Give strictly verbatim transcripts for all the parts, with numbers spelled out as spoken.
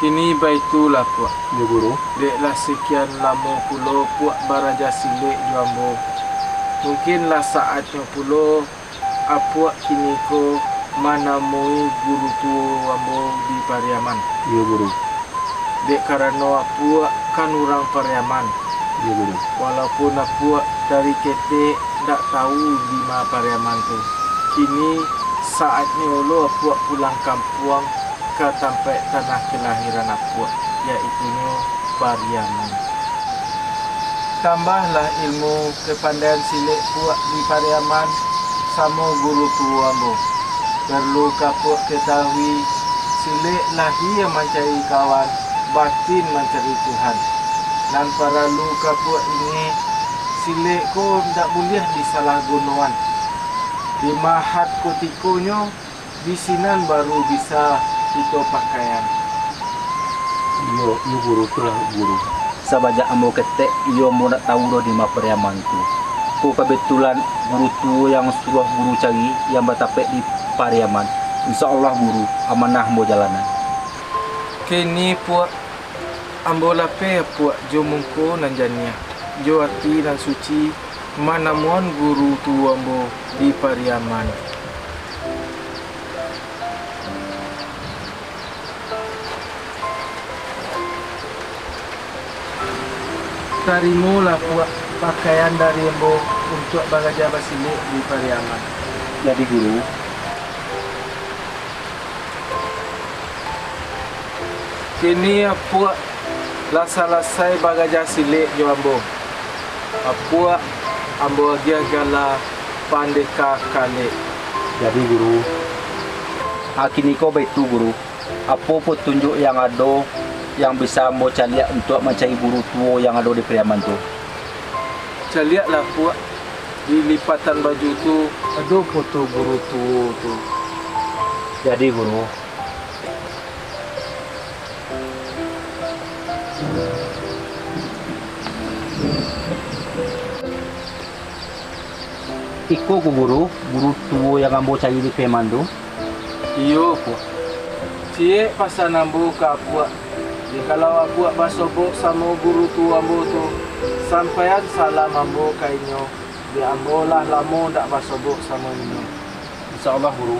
Kini baitulah, Puak. Yo, Guru. Dek lah sakian lamo pulo Puak baraja silek jo ambo. Mungkin lah saatnyo pulo Apuak kiniko manamui guru tuo ambo di Pariaman. Iyo, Guru. Dek karano Apuak kan urang Pariaman. Iyo, Guru. Walaupun Apuak dari ketek ndak tahu dima Pariaman tu, kini saatnyo lo Apuak pulang kampuang ka tampaik tanah kelahiran Apuak, yaitunyo Pariaman. Tambahlah ilmu kapandaian silek Puak di Pariaman samo guru tuo ambo. Paralu ka Puak katahui, silek lahia mancari kawan, batin mancari Tuhan. Nan paralu ka Puak ingek, silek ko ndak buliah disalahgunoan. Di mahat kutikonyo, di sinan baru bisa kito pakaian. Iyo, iyo, Guru, tu lah, Guru. Sabajak ambo ketek, iyo ambo ndak tahu doh dima Pariaman tu. Ko kabatulan guru tuo yang suruah guru cari, yang batampek di Pariaman. Insya Allah, Guru, amanah ambo jalanan. Kini, Puak, ambo lapeh Apuak jo muko nan janiah, jo ati nan suci, manamuan guru tuo ambo di Pariaman. Tarimolah, Puak, pakaian dari ambo untuak baraja basilek di Pariaman. Jadi, Guru. Kini Apuak lah salasai baraja silek jo ambo. Apuak ambo agiah gala Pandeka Kalek. Jadi, Guru. Ah, kiniko baitu, Guru. Apo patunjuak yang ado, yang bisa ambo caliak untuak mancari guru tuo yang ado di Pariaman tu? Caliaklah, Puak, di lipatan baju tu ado foto guru tuo tu. Jadi, Guru. Iko ko, Guru, guru tuo yang ambo cari di Pariaman tu. Iyo, Puak. Ciek pasan ambo ka Apuak, jikalau Apuak basobok samo guru tuo ambo tu, sampaian salam ambo ka inyo, dek ambo lah lamo ndak basobok samo inyo. Insya Allah, Guru.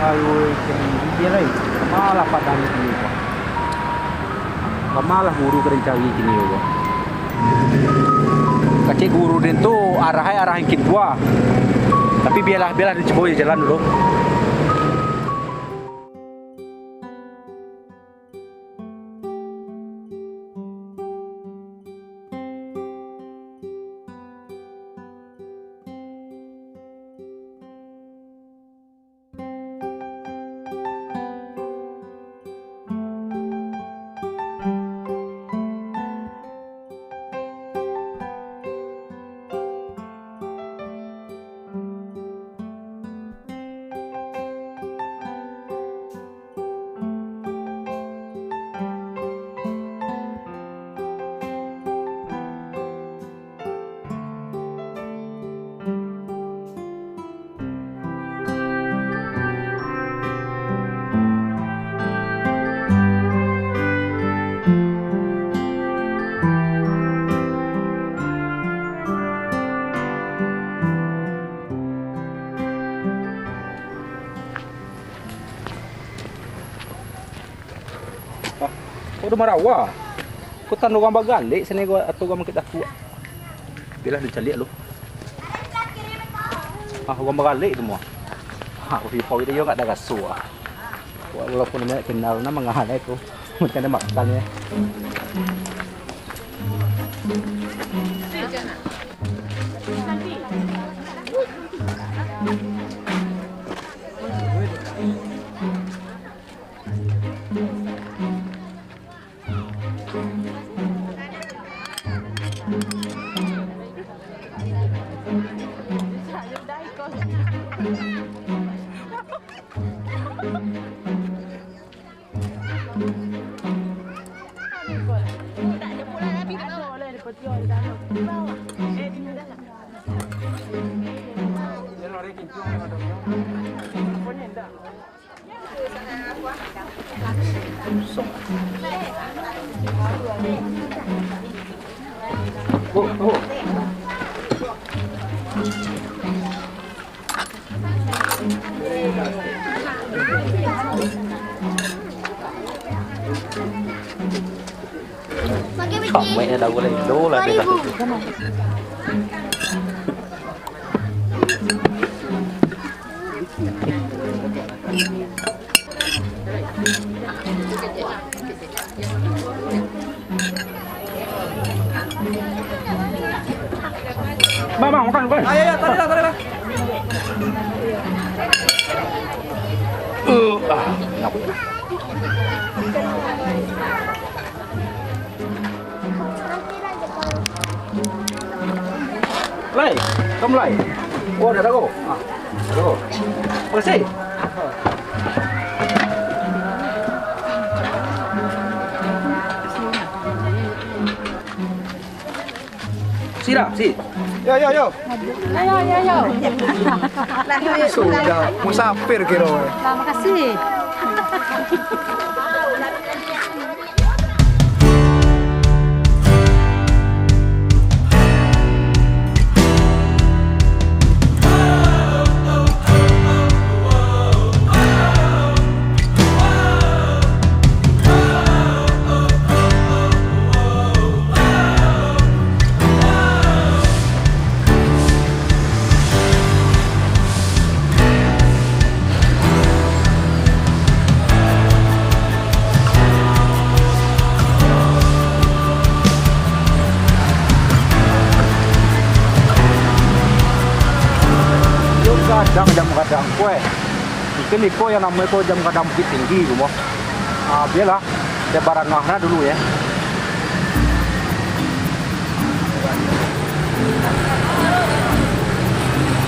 Ayo, kini dia lai. Malah padang kini ko. Bamalah guru ka dincari kini ko. Kecek guru den tu arah ai arah yang kidua. Tapi bialah, bialah, den cubo jalan dulu. Kok ado marawa? Kok tando urang bagalek siko, atau urang mangkek datuak? Bialah dicaliak lu. Ah, urang bagalek tu mah. Ha, urang pawik tu yo ndak ado raso ah. Walaupun indak kenal, nah, mangahan ai ko. Macam ado makan yo. Sampai ni dah boleh. Dulu lah dia dah tutup. Bang, bang, makan, makan. Ayo, ayo, tarik lah, tarik lah. Uh, ah, kenapa? Lai, kamu lai. Oh, dah tahu. Ah, dah tahu. Makasih. Sira, si. Yo, yo, yo. Yo, yo, yo, yo. Sudah, musafir kiro. Lah, makasih. Yo gadang, jam gadang, kueh. Mungkin iko yang namonyo ko jam gadang Bukittinggi, kumo. Ah, bialah, dia barangah nah dulu, yo.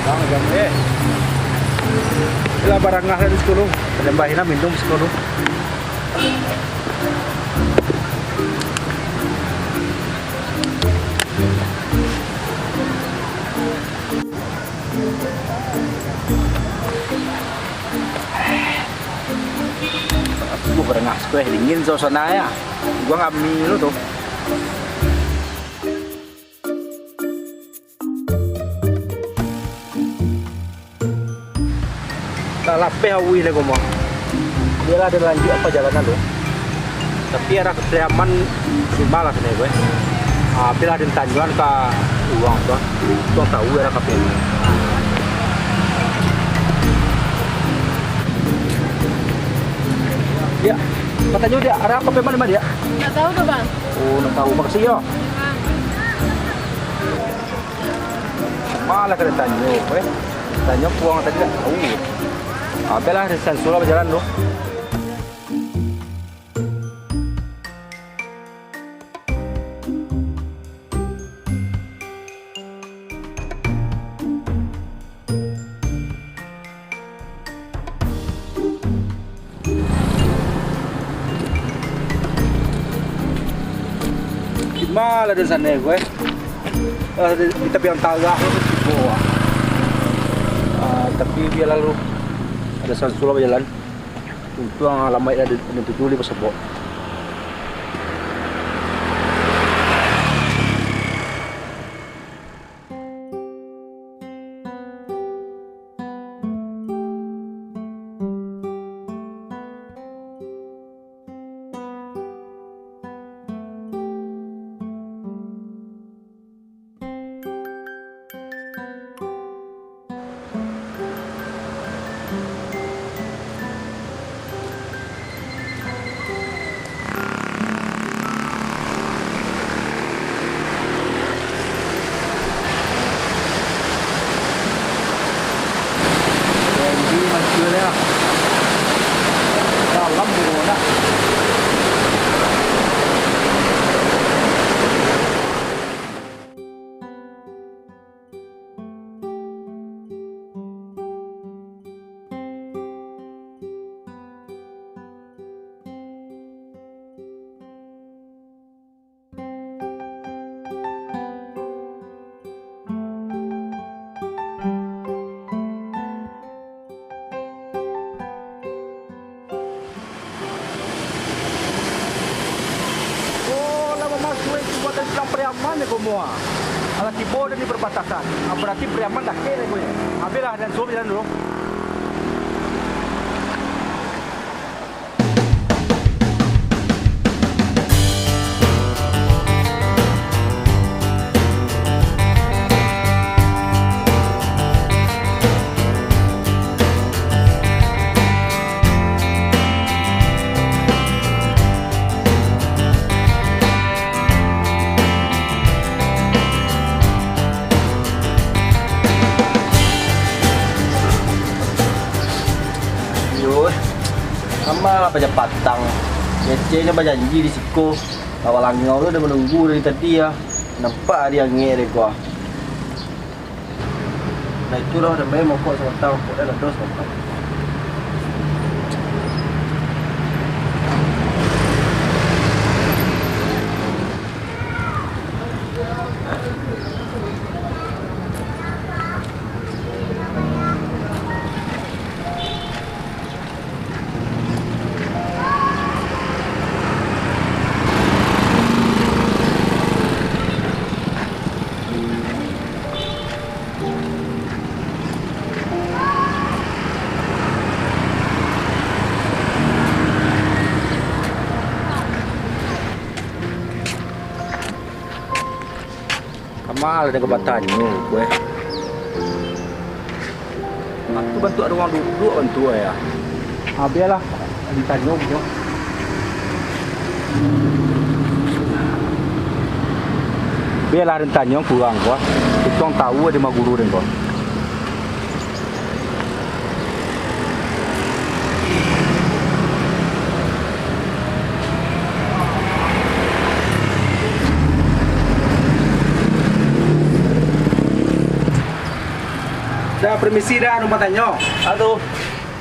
Bang, jam, eh. Bialah barangah lah di siko lu. Ado bahi nah minum siko lu. Aku barangah siko, eh, dingin suasana yo. Gua ngami lu tu. Lah lapeh awih lai ko mah. Bialah den lanjuik pajalanan tu. Tapi arah ka Pariaman, di ma lah siko ko, eh. Ah, bialah den tanyoan ka urang tu. Urang tahu arah ka Pariaman. Diak, batanyo, Diak, arah ka Pariaman di ma, Diak? Ndak tahu tu, Bang. Oh, ndak tahu. Makasih, yo. Malah kada tanyo, eh. Tanyo puang tadi dah tahu. Apalah, dari Sansula bajalan tu. Di ma lah di siko ko, eh? Ah, di, di tapi utara tu tibo, ah. Ah, tapi bialah lu, ado Sansula bajalan. Untuang alamaik lah di, di tujuh limo sabok. Ane komo, ah. Alah tibo den di perbatasan. Ah, berarti preman dakek deh ko nyo. Abih lah, den suruh jalan dulu. Yo, sama lah paja patang. Keceknyo bajanji di siko. Awak langau tu dah manunggu dari tadi, ah. Nampak ari angek deh ko, ah. Nah, itu lah, dah main mokok sabatang, mokok dah lados sabatang. Kama lah den ka batanyo ko, eh. Bantuak-bantuak ado urang duduak bantuak, eh, ah. Ah, bialah, ditanyo jo. Bialah den tanyo ka urang ko, ah. Kito tau di ma guru den ko. Da, permisi da, anu batanyo. Aduh.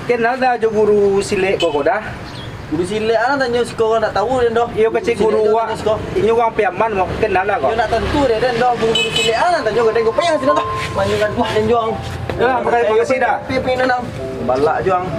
Kenal da jo guru silek ko, ko da? Guru silek a nan tanyo siko, ndak tau den doh. Iyo, kecek guru wak. Inyo urang Piaman, mo. Kenal lah ko? Iyo, ndak tantu deh den doh, guru-guru silek a nan tanyo ka den ko. Payah sinan doh. Manyo gaduah den jo ang. Yalah, makasih, makasih dah. Pi, pi, pi, nan ang. Balak jo ang.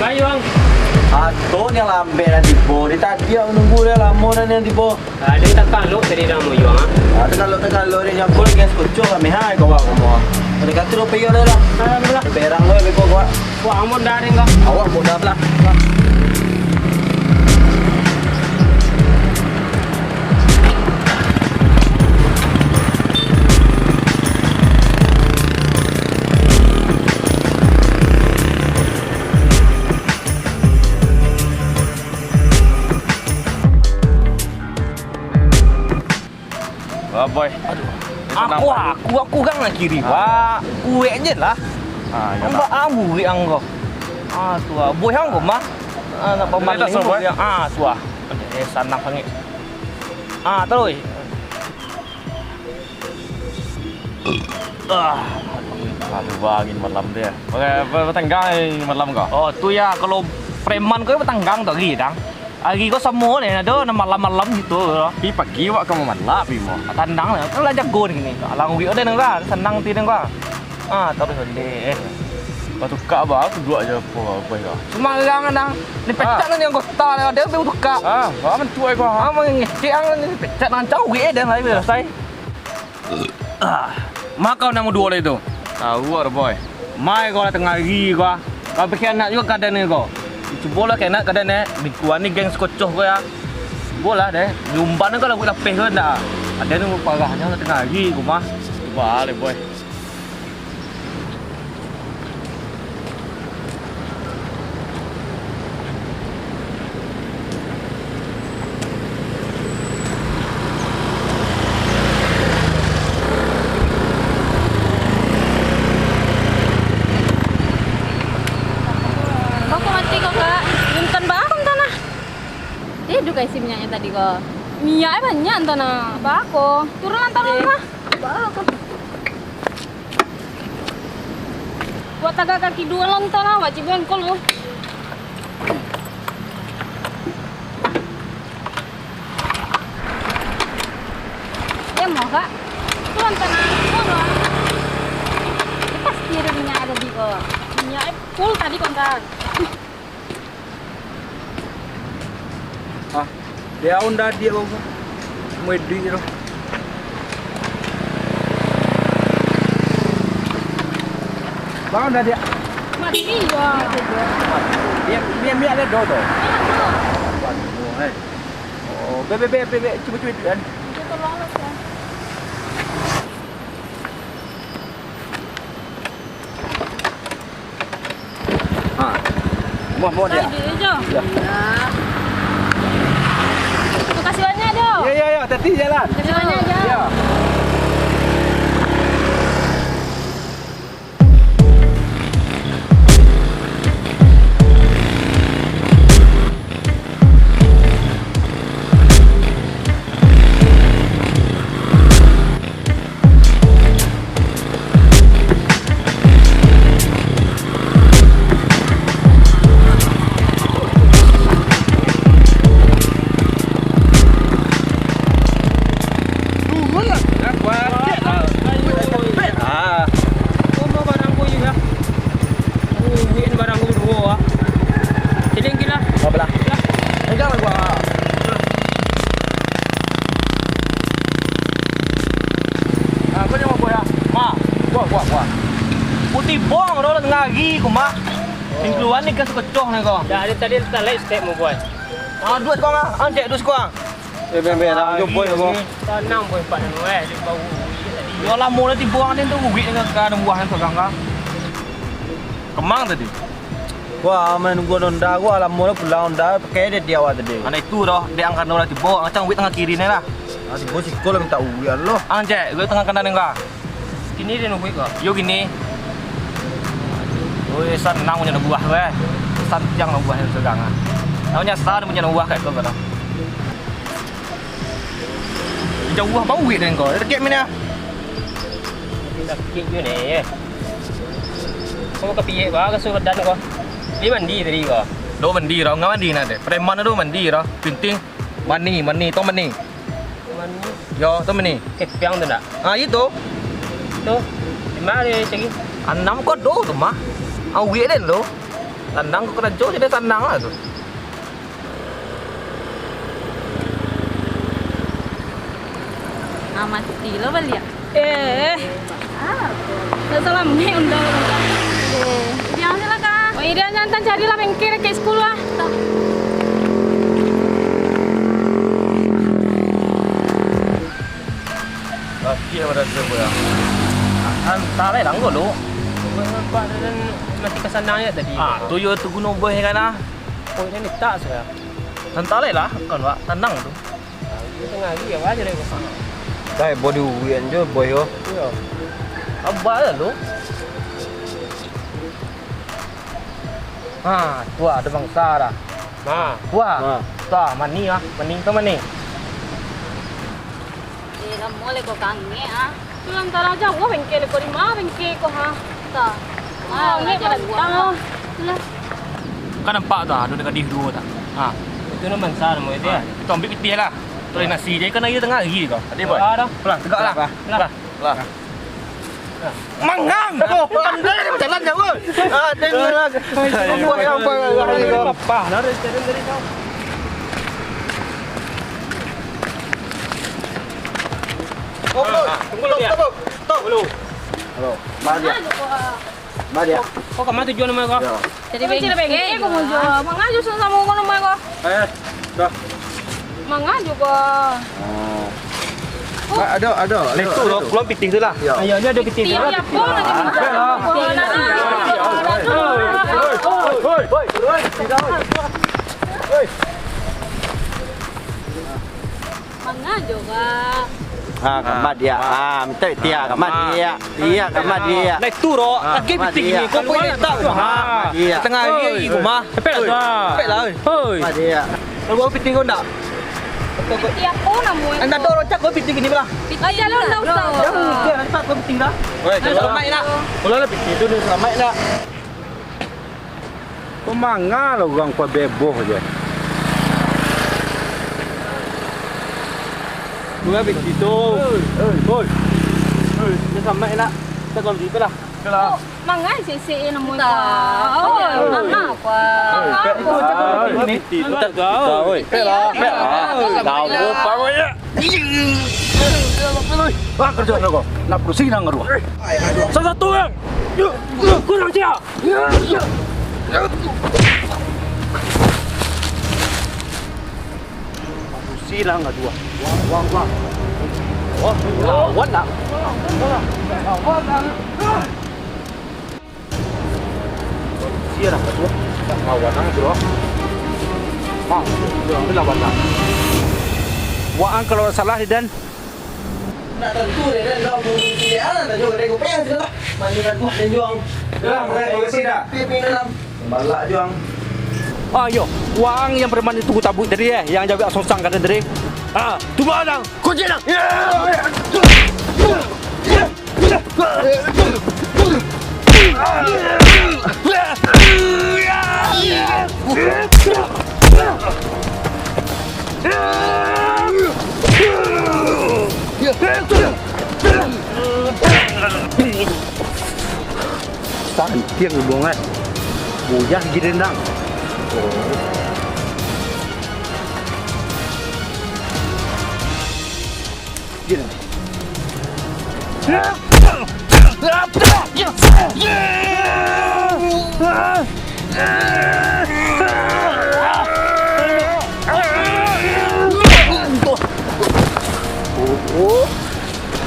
Bayu, ang. Ato nian lambek nan tibo. Di tadi ang nunggu dah lamo dah nian tibo. Ah, den takalok tadi dah mo Yuang, ah. Ah, takalok, takalok, den jangko lagi sekucur kami, hai, kau awak kamu. Ada kata lo payo dah lah. Ah, belah. Berang lo beko kau. Wah, ampun dah, den, kau. Awak mudah lah. Wah, boy. Aduh. Ini senang, aku, boy. Aku, aku gang nan kiri, ah, Pak. Kuek je lah. Ah, iya, ambo, Pak. Ah, burik anggo. Ah, tu ah. Boy anggo mah. Ah, nak pamaling boy. Ah, tu ah. Eh, sanang sangaik. Ah, taruih. Ah, aduh, angin malam tu ya. Oke, ba-, batanggang ni malam ko? Oh, tu ya, kalau preman ko batanggang tu hari, dang. Hari ko samo ni, ado nan malam-malam gitu. Pi pagi awak ka mamalak, pi mo. Tandang lah, kan lah jago ni. Alang uik ode nang ka, sanang ti nang ka. Ah, taruih ondeh. Batukak ba, aku duduak je apo, apo ya. Sembarang, dang. Ni pecak, ah, nan anggota ni, ado pi batukak. Ah, ba mantuak ko. Ah, mangecek ang ni pecak nan cawik, eh, dan lai selesai. Ah, ma kau nan duo lai tu? Tahu, ah, boy. Mai kau lah tangah hari kau, ah. Kau bakhianat juo ka aden ko. Cubolah khianat ka aden, eh. Mingguan ni geng sakocoh ko, ya. Cubolah deh. Nyumban kau laguik lapeh ko ndak? Aden ko parahnyo lah tangah hari ko mah. Cubo lah, boy. Kok mati kok, Kak? Intan baa kok tanah? Eh, duka isi minyaknyo tadi kok. Minyaknyo banyak tanah. Baa kok? Turun lah, turun lah. Baa kok? Buat tagak kaki duo lontong awak, Cik Bengkol tu. Dia mau, Kak? Itu lontong anak semua, Kak. Dia pasti ada minyak ada di, kok. Minyak full tadi kontak. Ah, dia onda dia kau. Mau duit tu. Bang, dah dia. Mati iya. Dia, dia, dia ada do tu. Iya, tu. Waduh, eh. Oh, be, be, be, be, be, cuba, cuba, cuba. Dia tolong lah, Kak. Ha. Muah, muah dia. Tadi aja. Ya. Ya. Makasih banyak, Jo. Ya, ya, ya. Hati-hati jalan. Makasih banyak, Jo. Ya. Turun lah. Ah. Turun barang ko ya. Duit ni barang ko duo ah. Siling kilo. Berapa lah? Lah. Pegang lah gua. Ah, kau jangan buat ah. Ma, buat, buat, buat. Putih bong dah lah tengah hari ko, Ma. Mingguan ni ka sukecoh ni ko. Dah, dia tadi letak light step mau buat. Ah, duit kau ah. Ancek duit kau ah. Eh, ben, ben, nak jumpa ni kau. Tanang boy empat nanu eh, dia bau. Yo lamo lah tibo ang tu, uwik dengan ka nunggu ang tu gang ka. Kemang tadi. Wah, main nunggu Honda, wah lamo lah pulang Honda, pakai dia di awal tadi. Anak itu doh, dek ang karano lah tibo, ang cang uwik tangah kiri ni lah. Ah, tibo siko lah minta uwik lo. Ang cek, uwik tangah kanan ni ka. Kini dia nunggu ko. Yo kini. Oi, sanang punyo buah tu eh. Santiang lah buah tu segang ah. Namanya sah punyo buah kayak tu kan. Jauah bau wik dengan kau. Dekat mana? Sakik je ni eh. Kau ke piye ba raso badan kau? Dia mandi tadi kau. Do mandi dah, ngah mandi nak deh. Preman tu mandi dah. Pinting mani, mani, tau mani. Mani. Yo, tau mani. Kepiang tu nak? Ah, itu. Tu. Di mana dia cari? Anam kau do tu mah. Awik den tu. Tandang kau karajo jadi tandang lah tu. Ah, mati lo baliak. Eh. Ah, tak salah meh undang. Eh, dia silakan. Oh, iya, dia jantan carilah bengkel ke sekolah. Toh. Laki yang berasa apa ya? Antara lah enggak lo. Nampak dan mati ke sana ya tadi. Ah, tu yo tu gunung boy kan ah. Oh, ini tak saya. Santai lah, kan, Wak. Tanang tu. Tengah hari, apa aja deh, Bang? Dai, body uwian je, boy, yo. Iya. Abah lah tu. Ha, tu ada bangsa dah. Ha. Tu ah. Ha. Tu ah, mani ah. Mani tu mani. Eh, lamo lai ko kangek, ah. Tu antara jauah bengkel ko, di ma bengkel ko, ha? Ta. Ah, ngek bantang, ah. Lah. Kan nampak tu, ah, ado gadih duo tak? Ha. Itu nan bansa namo itu, ya? Itu ambil pitih lah. Tulis nasi je, kan hari tengah hari ko. Ada, Boy? Ah, dah. Lah, tegak lah. Lah. Lah. Lah. Mangang ko, pandai bajalan jauh. Ah, dengar lah. Apa yang apa hari ko? Apa? Lah, dari, dari, dari kau. Oh, tunggu, tunggu, tunggu, tunggu. Stop. Halo. Halo. Mak dia. Mak dia. Kau ka ma tujuan rumah kau? Yo. Jadi bengke, bengke, kau mau jual. Mangajo samo-samo kau rumah kau. Eh, dah. Mangajo kau. Oh. Mak, ada, ada, ada. Itu loh, pulang pitih tu lah. Yo. Ayo, ni ada pitih tu. Pitih apa lagi? Ah. Hoi, hoi, hoi. Hoi. Mangajo ka. Ha, kamat dia. Ha, minta dia, kamat dia. Dia, kamat dia. Naik tu, Ro. Ha, lagi kamat pitih dia. Ni, kau pun tak. Ha, dia. Tengah hari ko mah. Cepet lah, cepet lah, oi. Hoi. Kamat dia. Kau bawa pitih kau ndak? Piti apo namonyo? Anda tu rocak ko piti kini lah. Piti lah, jalur lah, Ustaz. Dah mungkin ada tak ko piti dah. Weh, jalur lah. Selamat nak. Pulang lah piti tu, dah selamat nak. Ko manga lah urang ko beboh je. Pulang piti tu. Oi, oi. Oi, dah selamat nak. Kita kalau gitu lah. Oke lah. Mangan sisik namonyo. Mangan apa? Pek lah, pek lah. Tahu apa ya? Wah, kerja kau. Nak pusing nang kedua. Salah satu orang. Kurang siap. Pusing nang kedua. Wah, wah, wah. Wah, lawan nak. Lawan nak. Sia lah, batua. Tak lawan ang tu lah. Ha, tu lah, tu lawan ang. Waang kalau salah, Den. Nak tantu, Den, Den, kau pun pilih anak, tak juga, Den, kau payah, sudah lah. Mandi kan, Den, juang. Dah, dah, dah, dah. Pipi dalam. Balak juang. Ah, yo, waang yang preman itu tabuik tadi, eh, yang jawek sosang ka den tadi. Ah, tu balang. Kunci dah. Santiang dulu, Ngat. Buyah gigi dendang. Oh. Gini. Oh, oh.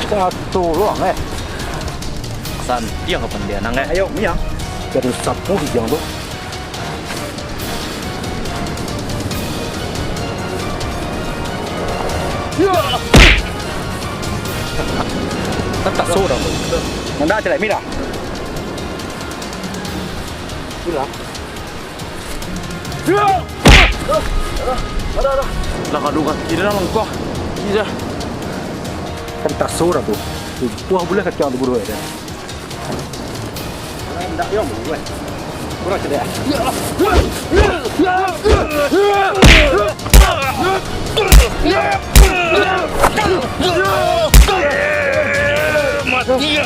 Satu doang, eh. Santiang kapan dia nang, eh? Ayo, Mia. Dari sapu di jang tu. Kan tak sorang tu. Nanda celek Mira. Gila. Lah, kalau kaki dia dah lengkah. Iya. Kan tak sorang tu. Tumpah bulan kaki orang tu berdua, ya. Indak yo, buruan. Kurang cadiak. Mati.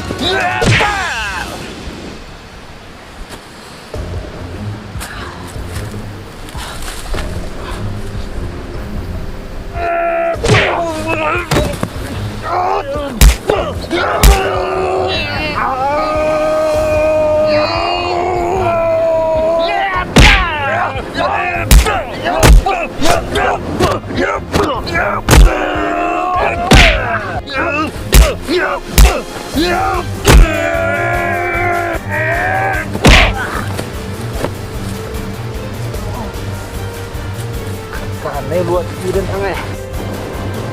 Kanai ulua tiang angai.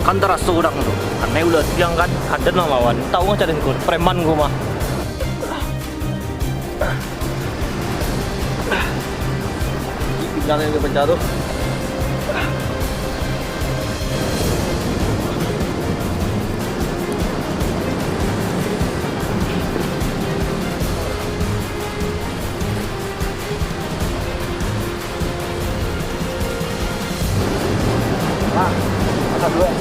Kan taraso urang tu. Kanai ulua tiang kan, kada nang lawan. Tahu nggak cara ikut preman gua mah. Pinggang yang dia pecah tu. Nah, makan dulu, eh.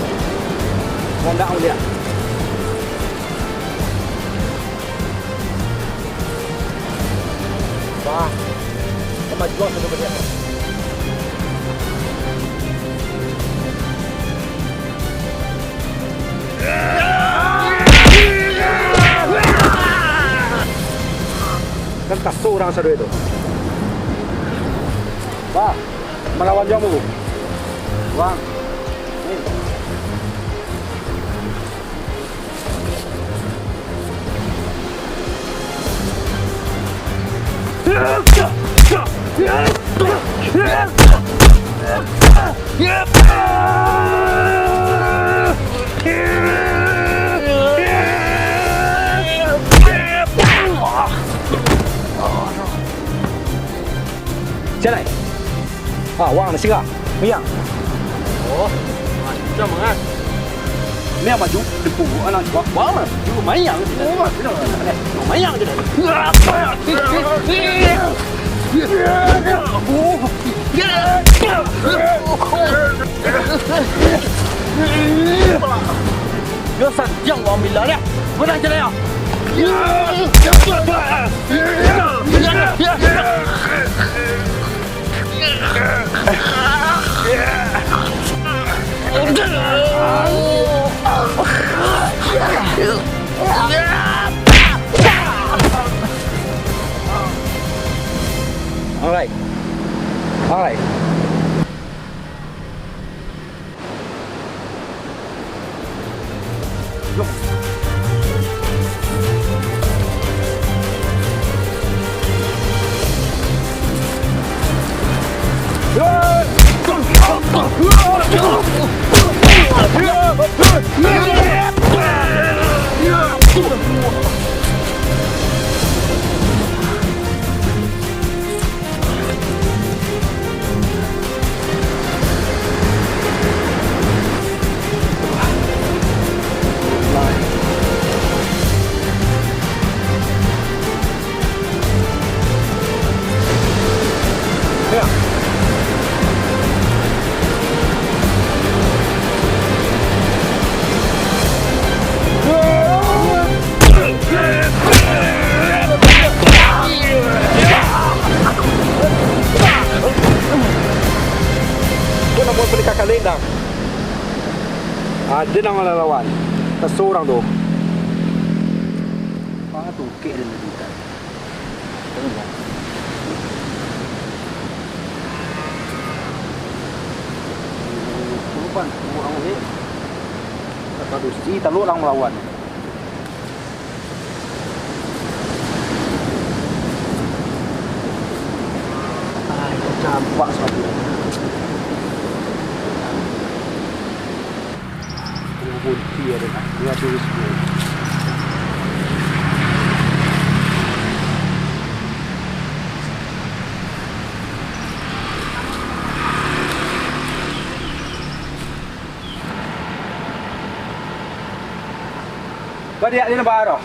Mau ndak, mau lihat? Wah, kemajuan sudah banyak. Kan kaso urang sado itu. Bah, malawan jo ambo, Bu. Wang. Ni. Sia lai? Ah, wang, sirah. Miang. Oh. Jangan, ah. Ni yang maju, depu anak gua. Wah, lu mayang. Mayang je. Yo, santiang gua ambil lah dia. Mana je dia? Alright. Alright. Tu namo bali kakak lendang. Ado nan lawan. Taso urang tu. Ah, tungkek dia nanti. Padusi, talok urang malawan. Ah, itu campak satu. Bunti ada nak. Dia tulis dulu. Badiak ni na baro.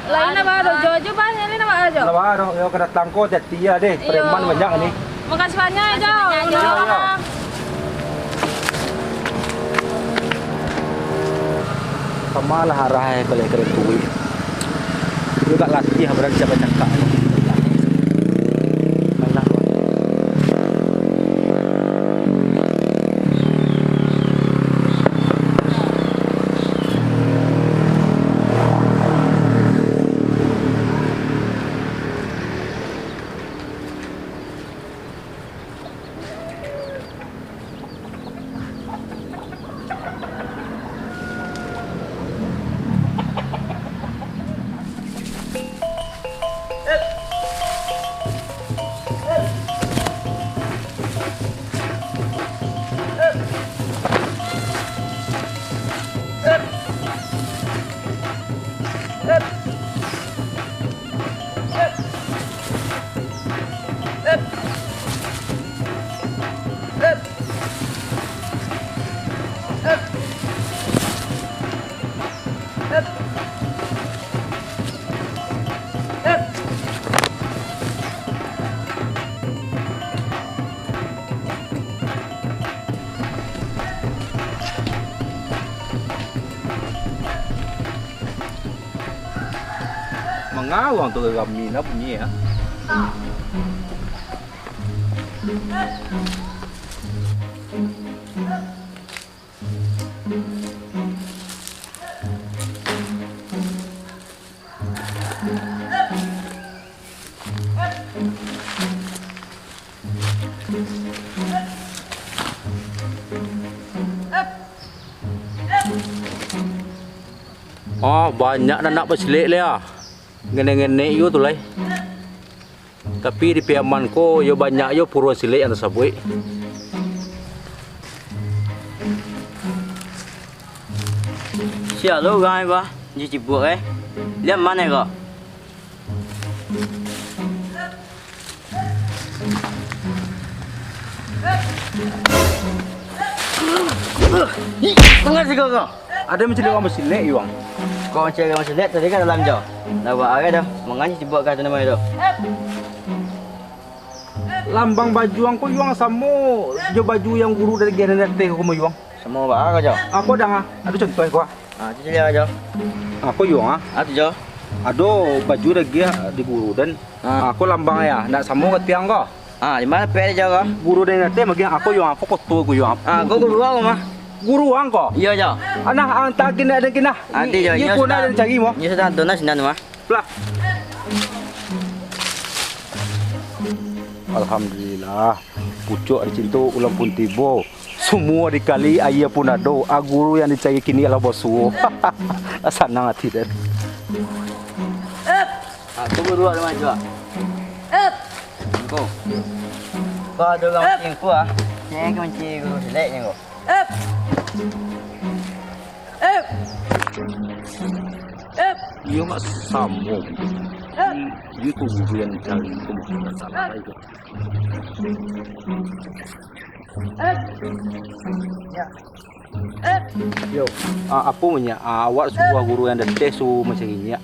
Lain na baro, jo jo bah, ni na baro jo. Na baro, yo kada tangko hati-hati ya deh. Iyo. Preman banyak ni. Makasih banyak, Jo. Makasih banyak, Jo. Iyo, iyo. Kama lah arah eh, kalau keren kuih. Juga latih, berani siapa cakap. Mainlah. Manga urang tu rami lah bunyi, ya. Oh, banyak nan nak basilek lai, ah. Ngenek-ngenek juo tu lai. Tapi di Piaman ko, yo banyak juo puro silek nan tasabuik. Sia lo urang ai, Bah, di Cibuak, eh. Lian mano ko? Ih, tangah sigo ko. Ado mancaliak urang basilek, Yuang. Kok mancaliak urang basilek, tadi kan dalam jo. Lah, buek arai dah. Manganya dibuek ka tu namo tu. Lambang baju ang ko, Yuang, samo jo baju yang guru dari Gianan Ateh ko, Yuang. Samo baa ko, Jo? Ako dang ah, ado contoh ko ah. Ah, tu caliak, Jo. Ako, Yuang, ah. Ah, tu, Jo. Ado baju dari Gia di guru dan Ah. Ako lambang ya, ndak samo ka tiang ko. Ah, di ma pek, Jo, ko? Guru dari Ateh magiah ako, Yuang, apo koto ko, Yuang? Ah, ko guru ang mah. Guru ang ko? Iyo, Jo. Anah, ang tagih nak dengki nah. Adi, Jo, Ni iyo pun sudah. Ado cari mo. Iyo sudah, tu nah sinan mah. Plah. Alhamdulillah, pucuak dicinto ulang pun tibo. Sumua dikali, aia pun ado. A guru yang dicari kini alah basuo. Lah sanang ati den. Ah, tu guru ado maju ah. Engko. Ko ado urang mancari engko ah. Cek mancari guru silek je ko. Iyo mak samo. Iyo tu guru yang dicari tu, bukan salah itu. Yo, ah, apo nyo? Ah, awak suruah guru yang di ateh suruah mancari nyo.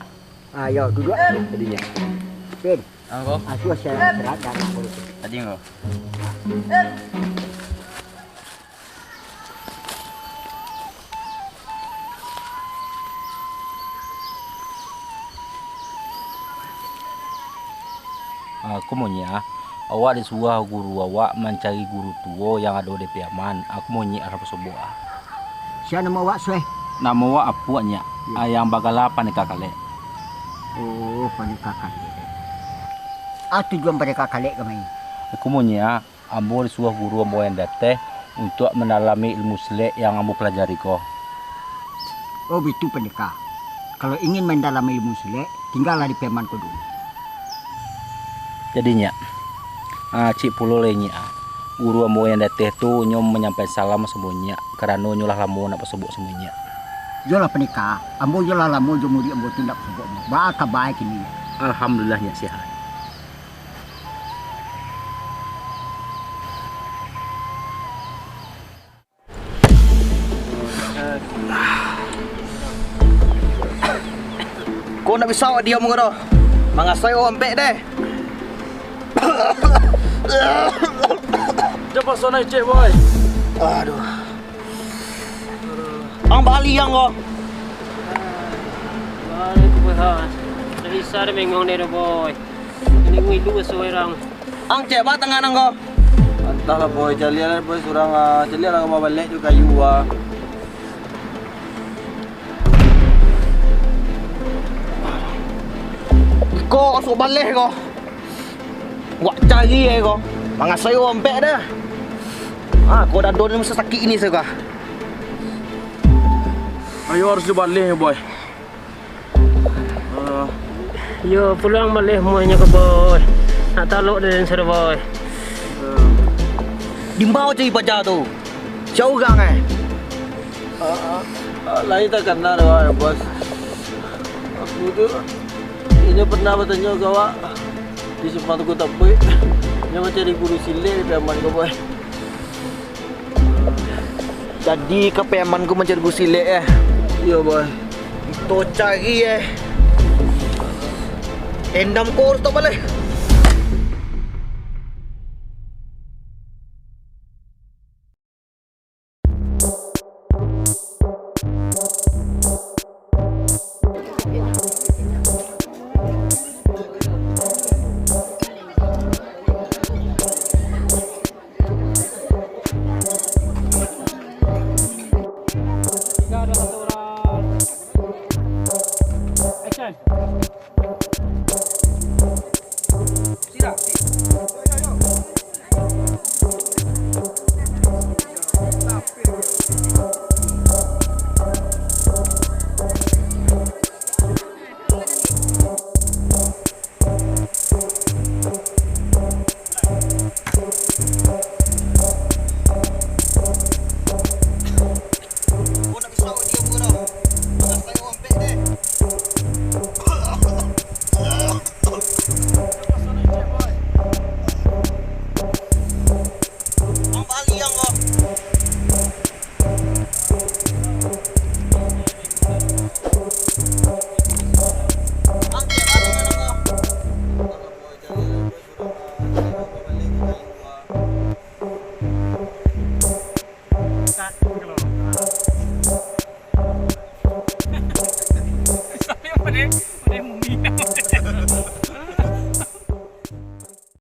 Ah, yo, duduak. Jadi nyo. Pen. Angko. Asuah saya serat dan aku tu. Tadi angko. Ah, kumonyo, awak disuruah guru awak mancari guru tuo yang ado di Piaman. Ah, kumonyo, alah basobok ah. Sia namo awak, Sueh? Namo awak Apuak, Nyak. Iyo. Ah, yang bagala Pandeka Kalek. Oh, Pandeka Kalek. Ah, tujuan Pandeka Kalek ka ma? Kumonyo, ambo disuruah guru ambo yang di ateh untuak mandalami ilmu silek yang ambo palajari ko. Oh, bitu, Pandeka. Kalau ingin mandalami ilmu silek, tinggalah di Piaman ko dulu. Jadi, Nyak, ah, ciek pulo lai, Nyak, ah. Guru ambo yang di ateh tu nyo manyampaian salam samo Nyak, karano nyo lah lamo ndak basobok samo Nyak. Iyolah, Pandeka, ambo iyo lah lamo jo murid ambo tu ndak basobok. Baa kaba kini, Nyak? Alhamdulillah, Nyak, sihat. Ko ndak bisa awak diam ko doh. Mangasai awak ampek deh. Jan paso naiak, Boy. Aduh. Ang bali ang ko. Bali ko, Boy, ha. Ndak bisa deh mangong deh, Boy. Ini ngilu seorang. Ang cek ba tangan ang ko. Antahlah, Boy, caliaklah, Boy, surang ah. Caliaklah ka balek tu kayu ah. Iko asuak baleh ko. Wak cari ai ko. Mangasai wak ampek dah. Ah, ko dado ni masa sakik ini sajo. Ayo harus dibaleh, Boy. Ah. Yo, pulang baleh muahnyo ko, Boy. Nak talok den sudah, Boy. Ah. Di ma cari paja tu? Sia urang, eh? Ah, ah, ah, lai takana doh, Bos. Aku tu, inyo pernah batanyo ka awak di simpang Tugu Tapuik. Inyo mancari guru silek di Piaman ko, Boy. Jadi ka Piaman ko mancari guru silek, eh? Iyo, Boy. Kito cari, eh. Endam ko harus tabaleh.